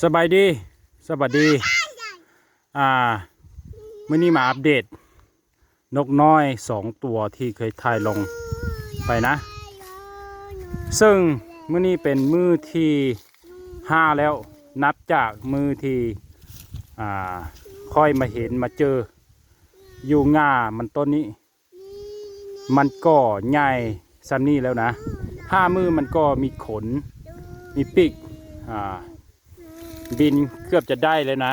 ສະບາຍດີ ສະບາຍດີ ອ່າ ມື້ນີ້ມາອັບເດດນົກນ້ອຍສອງຕົວທີ່ເຄີຍຖ່າຍລົງໄປນະ ເຊິ່ງມື້ນີ້ເປັນມື້ທີຫ້າແລ້ວ ນັບຈາກມື້ທີ່ ອ່າ ຂ້ອຍມາເຫັນມາເຈີຢູ່ງ່າມັນຕົ້ນນີ້. ມັນກໍໃຫຍ່ສ່ຳນີ້ແລ້ວນະ ຫ້າມື້ມັນກໍມີຂົນ ມີປີກ ອ່າ ບິນເກືອບຈະໄດ້ແລ້ວນະ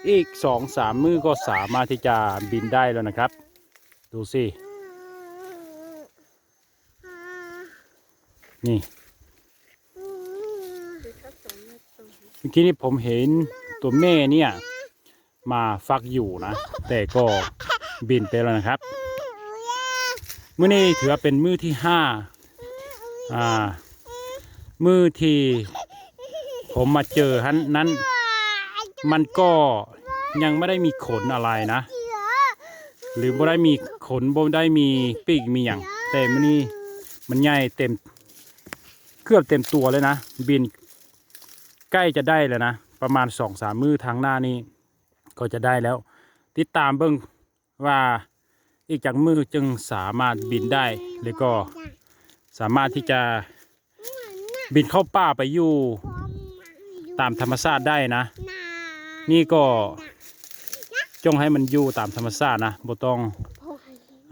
ອີກສອງສາມມື້ກໍສາມາດທີ່ຈະບິນໄດ້ແລ້ວນະຄັບ ດູຊິ ນີ້ ເມື່ອກີ້ນີ້ຜົມເຫັນຕົວແມ່ເນີ້ຍ ມາຟັກຢູ່ນະ ແຕ່ກໍບິນໄປແລ້ວນະຄັບ ມື້ນີ້ຖືວ່າເປັນມື້ທີຫ້າ ອ່າ ມື້ທີ່ຜົມມາເຈີຫັ້ນນັ້ນ ມັນກໍຍັງບໍ່ໄດ້ມີຂົນອະໄລນະ ຫຼືບໍ່ໄດ້ມີຂົນ ບໍ່ໄດ້ມີປີກມີຫຍັງ ແຕ່ມື້ນີ້ມັນໃຫຍ່ເຕັມ ເກືອບເຕັມຕົວເລີຍນະ ບິນໃກ້ຈະໄດ້ແລ້ວນະ ປະມານສອງສາມມື້ທາງໜ້ານີ້ ກໍຈະໄດ້ແລ້ວ ຕິດຕາມເບິ່ງວ່າອີກຈັກມື້ຈຶ່ງສາມາດບິນໄດ້ ແລ້ວກໍສາມາດທີ່ຈະບິນເຂົ້າປ່າໄປຢູ່ຕາມທຳມະຊາດໄດ້ນະ ນີ້ກໍຈົ່ງໃຫ້ມັນຢູ່ຕາມທຳມະຊາດນະ ບໍ່ຕ້ອງ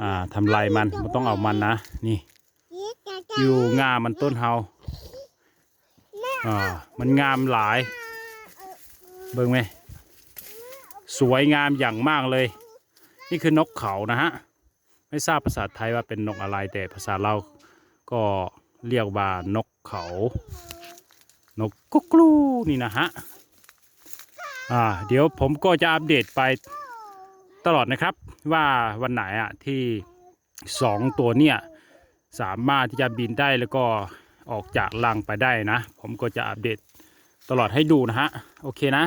ອ່າ ທຳລາຍມັນ ບໍ່ຕ້ອງເອົາມັນນະ ນີ້ ຢູ່ງ່າມັນຕົ້ນເຮົາ ອ່າ ມັນງາມຫຼາຍ ເບິ່ງແມ ສວຍງາມຢ່າງມາກເລີຍ ນີ້ຄືນົກເຂົານະຮະ ໄມ່ຊາບພາສາໄທວ່າເປັນນົກອະໄລ ແຕ່ພາສາລາວກໍລຽກວ່ານົກເຂົາ ນົກກຸກລູນີ້ນະຮະ ອ່າ ດຽວຜົມກໍຈະອັບເດດໄປຕະຫຼອດນະຄັບ ວ່າວັນໄຫນອະທີ່ ສອງຕົວເນີ້ຍສາມາດທີ່ຈະບິນໄດ້ ແລ້ວກໍອອກຈາກລັງໄປໄດ້ນະ ຜົມກໍຈະອັບເດດຕະຫຼອດໃຫ້ດູນະຮະ ໂອເຄນະ